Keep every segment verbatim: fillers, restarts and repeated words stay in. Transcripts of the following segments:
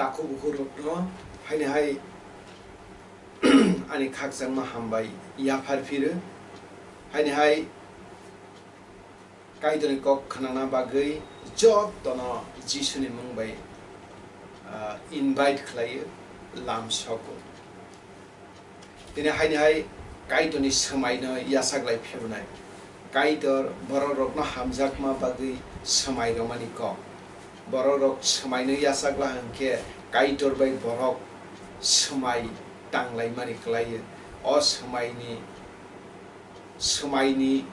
Takhuk bukhuk rokno haini hai ani khakchangma hambai yaphar phiro. Haini hai Kaitorni kok khnana bagwi jotono Jisuni mung bai, ah, invite khlaio, lam sogo. Tini haini hai Kaitorni swmaino yachaklai phibwnai. Kaitor borok rokno hamjakma bagwi swmai romani kok. Borok rok swmaino yachakla hwnkhe Kaitor bai borok swmai tanglaimani kwlaio. O swmaini, swmaini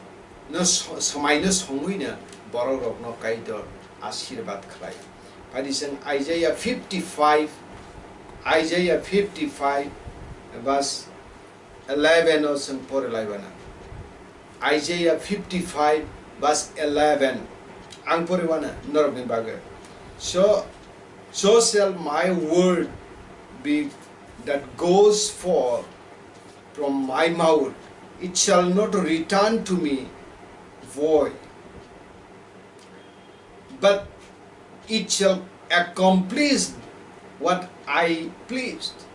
no so-, swmaino songwino borok rokno Kaitor asirbat khlai. Phadi chwng Isaiah fifty-five, Isaiah fifty-five verse eleven o chwng pori laibana. Isaiah fifty-five verse eleven. Ang pori wana norokni bagwi. So, so shall my word be that goes forth from my mouth. It shall not return to me void, but it shall accomplish what I pleased,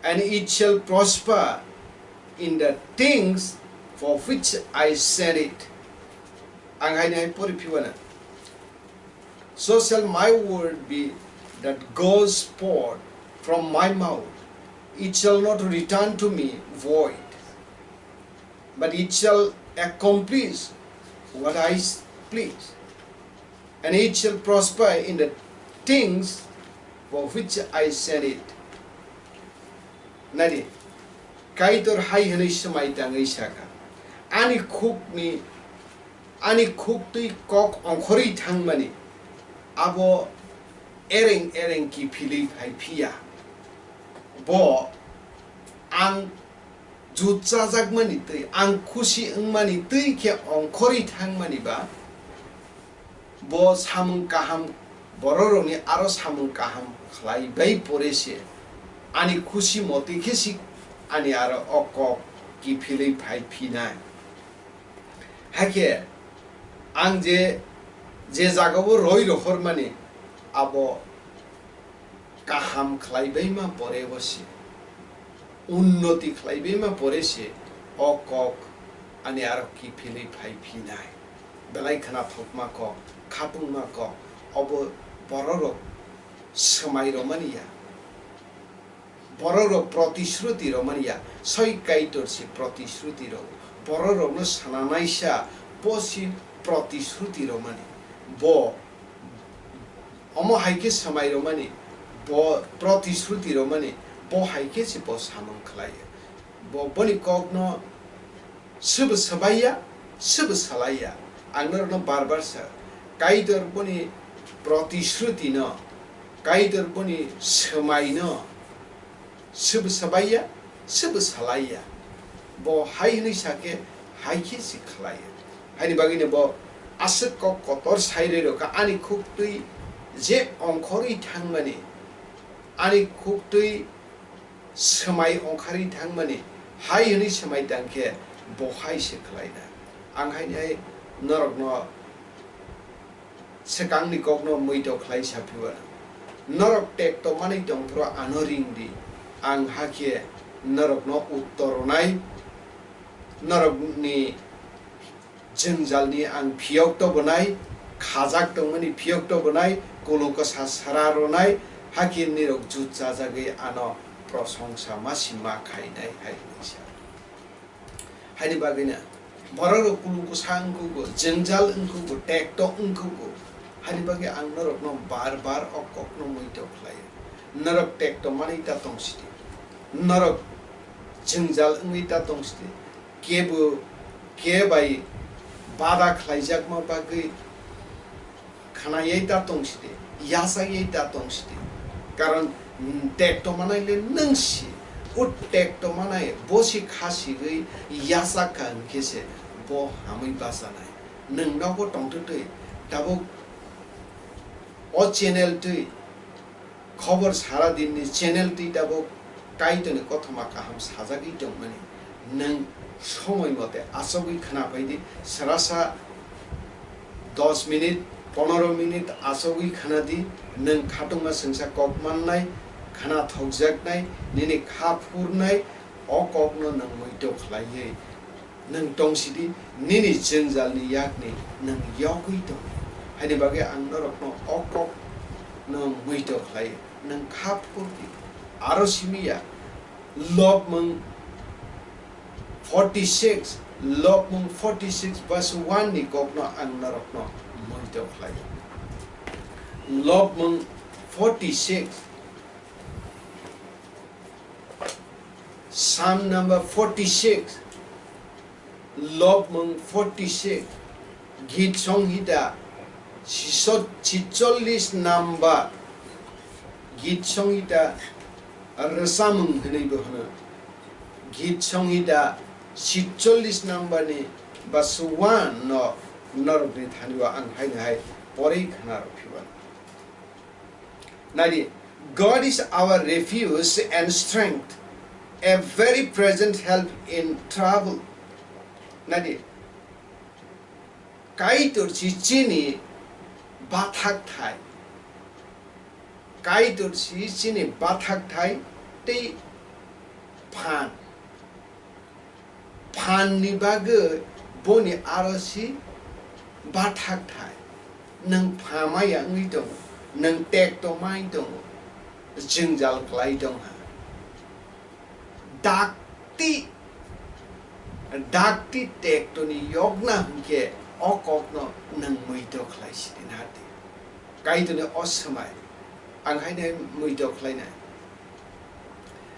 and it shall prosper in the things for which I sent it. Ang haini hai pori phibana. So shall my word be that goes forth from my mouth. It shall not return to me void, but it shall accomplish what I s-, please, and it shall prosper in the things for which I sent it. Nadi, Kaitor hai hwnwi swmai tangwi sakha, ani khukni, ani khuktwi kok ongkhorwi thangmani, abo ereng ereng kiphilwi phai phiya. Bo ang jut chajakmani twi, ang khusi wngmani twi khe ongkhorwi thangmani ba, bo samung kaham, bororokni aro samung kaham khlai bai pore se, ani khusi motwi khe se ani aro o kok kiphilwi phai phinai. Hakhe ang je, je jagao roi rohormani, abo kaham khlaibaima porebo se, unnoti khlaibaima pore se o kok ani aro kiphilwi phai phinai. Belai khwnathokma kok, khatungma kok, obo bororok swmai romani ya. Bororok protisruti romani ya, soi Kaitor se protisruti rogo. Bororokno sananaisa bo se protisruti romani. Bo omo hai khe swmai romani, bo protisruti romani, bo hai khe se bo samung khlai. Bo boni kokno Swbo swbai ya, swbo salai ya. Ang norokno bar bar sa, Kaitor boni protisruti no, Kaitor boni swmai no, swbo swbai ya, swbo salai ya. Bo hai hwnwi sa khe, hai khe se khlai ya. Haini bagwi no bo aswk kok kotor sai rwi rw kha, ani khuk twi je ongkhorwi thangmani, ani khuk twi swmai ongkharwi thangmani hai hwnwi swmai tang khe bo hai se khlaina. Ang haini hai norokno swkangni kokno muitok khlai sa phiya. Norok tekto manwi tong phuru ano ring di. Ang hakhe norokno uttor rwnai, norokni jwngjalni ang phiyok tobonai, khajak tongmani phiyok tobonai, kulu kwsa sra rwnai, hakhe nirok jut chajagwi ano prosongsa ma si ma khainai hai hwnwi sa. Haini bagwino borok rok kulu kwsa wngkukgo, jwngjal wngkukgo, tekto wngkukgo. Haini bagwi ang norokno bar bar o kokno muitok khlaio. Norok tekto manwi ta tong sidi. Norok jwngjal wngwi ta tong sidi. Kebo, ke bai bada khlaijakma bagwi khwnayai ta tong sidi, yachayai ta tong sidi. Karon, mm, tekto manai le nwng si, o tekto manai bo si kha sigwi yachak kha hwnkhe se bo hamwi bachanai. Nwng nogo tongtwtwi tabuk o channel twi khobor sara dinni channel twi tabuk Kaitorni kothoma kaham sajagwi tongmani nwng somoi mote achogwi khna phaidi, srasa dos minute Pondro minute achogwi khna di, nwng khatungma swngsa kok mannai, khna thokjaknai, nini kha phurnai, o kokno nwng muitu khlaiwi nwng tong sidi, nini jwngjalni yakni nwng yogwi tong. Haini bagwi ang norokno o kokno muitu khlai, nwng kha phur di. Aro simi ya, Lobmung forty six, Lobmung forty six verse one ni kokno ang norokno muitu khlai. Lobmung forty six, Psalm number forty six, Lobmung forty six, Git Songhita sisot-, sitchollis number, Git Songhita rwchapmung hwnwi bo hwno. Git Songhita sitchollis number ni verse one no norokni thani o ang haino hai porwi khna rw phiban. Nai di, "God is our refuge and strength, a very present help in trouble." Nai di, Kaitor si chini bathak thai. Kaitor si chini bathak thai tei phan. Phan ni bagwi boni aro si bathak thai. Nwng pha maya wngwi tongo, nwng tek tongmai tongo, jwngjal kwlai tongha. Dakti, dakti tektoni yokna hwnkhe o kokno nwng muitu khlai sidi nadi. Kaitorni o swmai ang haino hai muitu khlainai.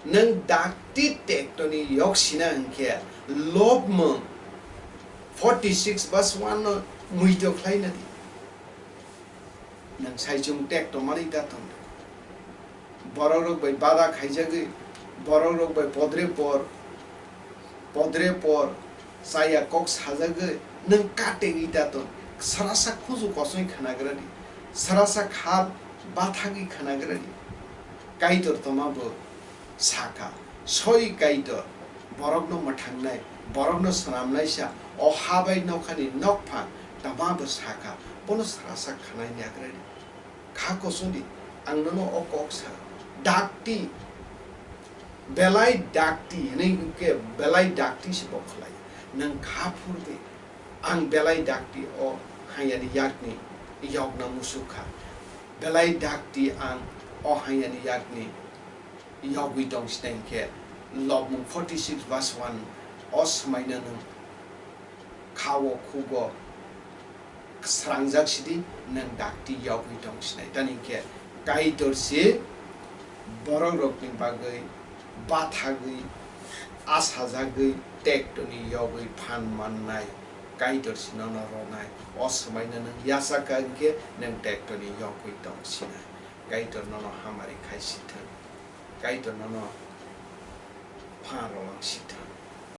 Nwng dakti tektoni yok sina hwnkhe Lobmung forty six verse one no muitu khlaina di. Nwng saichung tek tongmani ta tong. Borok rok bai bada khaijagwi, borok rok bai podre por, podre por, chaya kok sajagwi, nwng katengwi ta tong. Srasa khuju kosoi khanagra di, srasa kha bathagwi khanagra di. Kaitor toma bo sakha, soi Kaitor, borokno mwthangnai, borokno swnamnaisa, o ha bai nokhani nokphang tama bo sakha, bono srasa khanai yakrani. Kha kosongdi, ang nono o kok sa, dakti, belai dakti, hinwi hwnkhe belai dakti se bo khlai, nwng kha phurdi, ang belai dakti o hanyani yakni yokna musuk kha, belai dakti ang o hanyani yakni yogwi tong sinai hwnkhe, Lobmung forty six verse one o swmaino nwng kha-o khugo srangjak sidi, nwng dakti yogwi tong sinai. Tani hwnkhe Kaitor se borok rokni bagwi bathagwi, asajagwi, tektoni yogwi phan mannai Kaitor se nono ronai. O swmaino nwng yachak kha hwnkhe nwng tektoni yogwi tong sinai. Kaitor nono hamari khai sithwng. Kaitor nono phan rwlang sithwng.